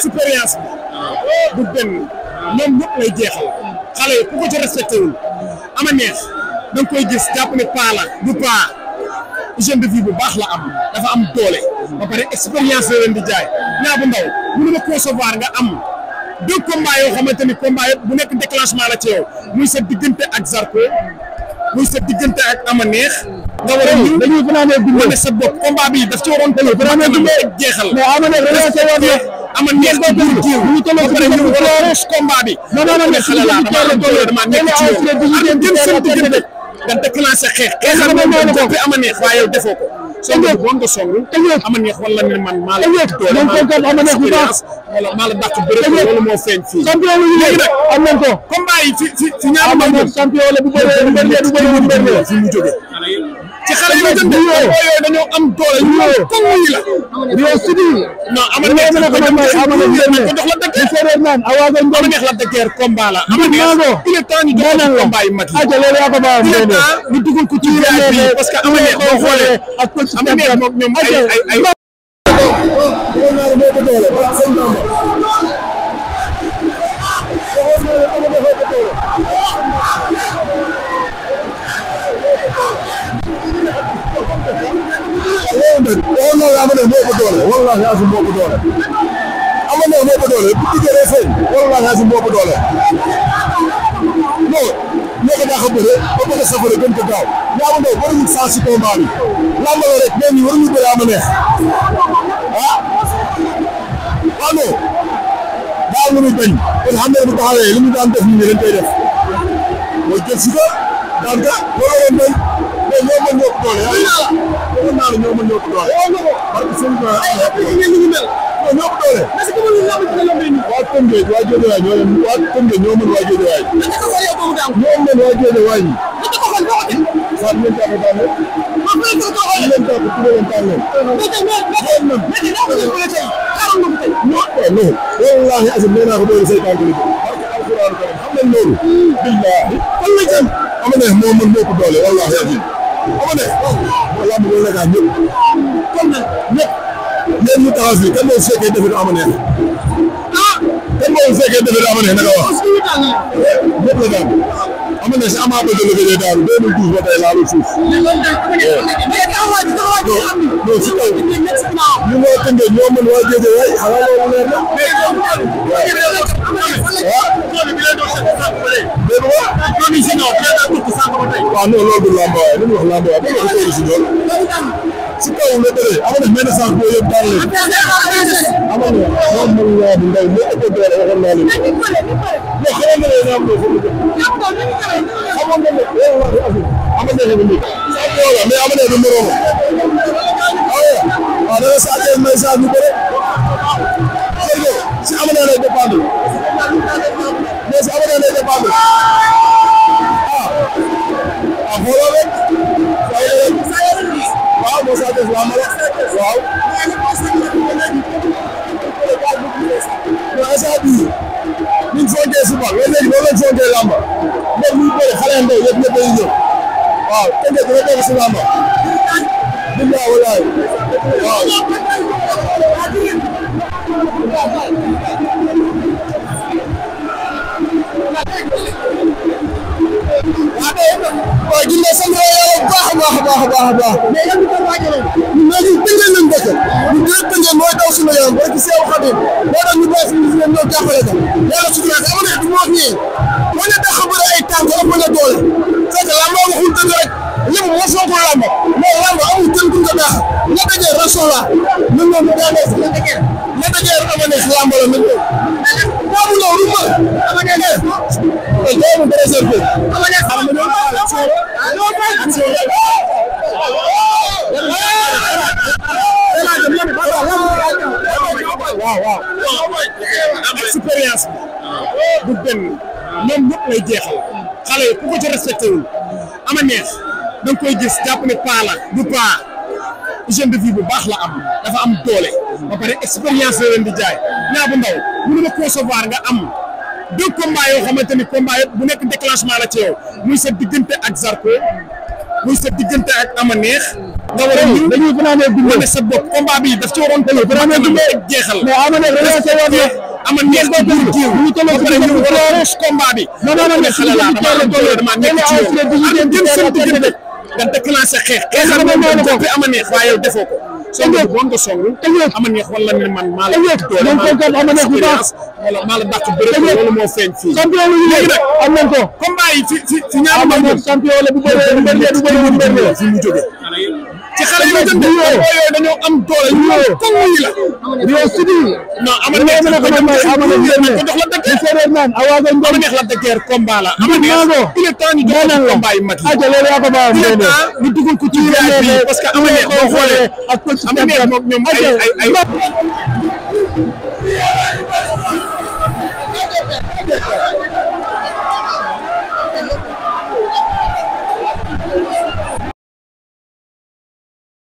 expérience bu benn ñoom ñëpp lay jeexal xale yi ku ko ci respecté wul ama neex da nga koy gis jàpp ne paa la du paa hygiène de vie bu baax la am dafa am doole ba pare expérience la leen di jaay ñaa bu ndaw mënu ma concevoir nga am deux combats yoo xamante ni combat yëpp bu nekk déclenchement la ci yow muy sa diggante ak Zarko muy sa diggante ak ama neex nga war a ñëw dañuy fanaanee dundee wane sa bopp combat bi daf ci waroon tëjee fanaanee dundee jeexal mais ama neex relancé woon na ama neex ko dund ñu tollu ci ñu war a roos combat bi non xale la dama nekk ci yow ak gën seen diggante nga déclenché xeexal moom joppi ama neex waaye yow defoo ko songu bon nga songu ama neex wala ni man maa la doole ama neex bu baax wala maa la dàq bëre loolu moo feeñ fii champion yu léegi nag am nañ ko combat yi ci ñaari ma champion la bu bëre mbër fi mu jóge ci xale yu jënd yooyu dañoo am doole ñu ko yi la yow sidi non ama neex ko jox la dëgg séeréer naan awaga ama neex la dëgg combat la ama neex il est temps ñu jox combat yu mag yi aja loolu yaa ko baax ñu dugal ko ci bi parce que ama neex boo xoolee ak ama neex moom ñoom ay wallahi asu moo ko doole ama neex moo ko doole bu diggee feeñ wallahi wallaahi si boobu doole non ñoo ko daax a bëre ba bëgg a safara gën ko gaaw Niang bu Ndaw waruñu saa si combat bi lamb la rek mais ñi waruñu bëre ama neex ah waaw non daa am lu muy bañ kon xam ne bu taxawee li mu daan def nii dañ koy def mooy jël si ko daan ka loolu woon bañ mais ñoo mën ñoo ko doole yaa ngi naa la ñoo mën ñoo ko doole parce que seen ñoo ko doole waa Tëngéej waa Géejawaay ñoo leen waa Tëngéej ñoo mën waa Géejawaay ñoo mën waa Géejawaay ñi saa leen jàpp daan leen leen jàpp ci leen daan leen non wallahi azim nee naa ko doole say tànk li parce que alxuraan karim xam nañ loolu billahi fan la jëm ama neex moo mën moo ko doole wallahi azim ama neex wala mu loolu la ñëpp kon nag ñëpp ñeen ñu taxaw fii kan moo fekkee defee ama neex kan moo fekkee defee ama neex naka wax ñëpp la daan ama neex si Ama Baldé la gëjee daal 2012 ba tey laalu suuf non si kaw ñu moo tënkee ñoo mën waa Géejawaay xanaa loolu leer na waaw non loolu du lamb waaye li ñu wax lamb waaye ba nga ko si ñoom si kaw la bëre ama neex mel na sànq boo yëpp daal leen ama neex moom mën Niang bu Ndaw moo ëpp doole waxoon naa leen non xamoon na leen am xamoon na ne ama neex bu nit mais ama neex du moroom waaw da nga saa may saa ñu bëre si ama neex lay dépendre mais si ama neex lay dépendre xooloo rek waaw moo saa def làmb la waaw non instant bii ñu fonkee suba léegi loolu lañ fonkee làmb moom ñu bëri xale ndaw yëpp ñëpp dañuy ñëw waaw tënkee dina bokk si làmb billahi wallahi waaw waaw gis nga sant yàlla bu baax a baax a baax a baax mais yan bi ko waajaloon ñun léegi tënkee lañ dëkk ñu gën a tënkee mooy daw suñu yaram ba ci Seex Xaadim moo tax ñu bàyyi suñu ñoom ñoo jàppale ko yàlla sutura ama neex du wax nii moo ne dax bëri ay tànk ëpp na doole c'est que lamba waxul dëgg rek lépp moo foogul lamba mais lamba amul kenn ku ko daax la dëggee raison la ñun ñoom ñu daanee si la dëggee ama neex lamba la ñun boobu loolu lu ma ama neex doomu préserve ko ama neex expérience bi du benn ñoom ñëpp lay jeexal xale yi ku ko ci respecté wul ama neex da nga koy gis jàpp ne paa la du paa hygiène de vie bu baax la am dafa am doole ba pare expérience la leen di jaay Niang bu Ndaw mënu ma concevoir nga am deux combats yoo xamante ni combat yëpp bu nekk déclenchement la ci yow muy sa diggante ak Zarko muy sa diggante ak ama neex nga war a ñëw dañuy wane sa bopp combat bi daf ci waroon tënk jeexal mais ama neex ama neex ci biir jiw ñu tolo ko ñu war a roos combat bi non xale la dama nekk ci yow am jëm seen diggante nga déclenché xeex ama neex waaye yow defoo ko song bi bon nga song ama neex wala ni man maa la doole ama neex bu baax wala maa la dàq bëre loolu moo feeñ fii champion lu léegi nag am nañ ko combat yi ci ñaari mbër champion la bu bëre mbër fi mu jóge ci xale yu jënd yooyu dañoo am doole ñu ko yi la yow sidi non ama neex ko jox la dëgg naan awaga ama neex la dëgg combat la ama neex il est temps ñu jox combat yu mag yi aja loolu yaa ko baax ñu dugal ko ci bi parce que ama neex boo xoolee ak ama neex moom ñoom ay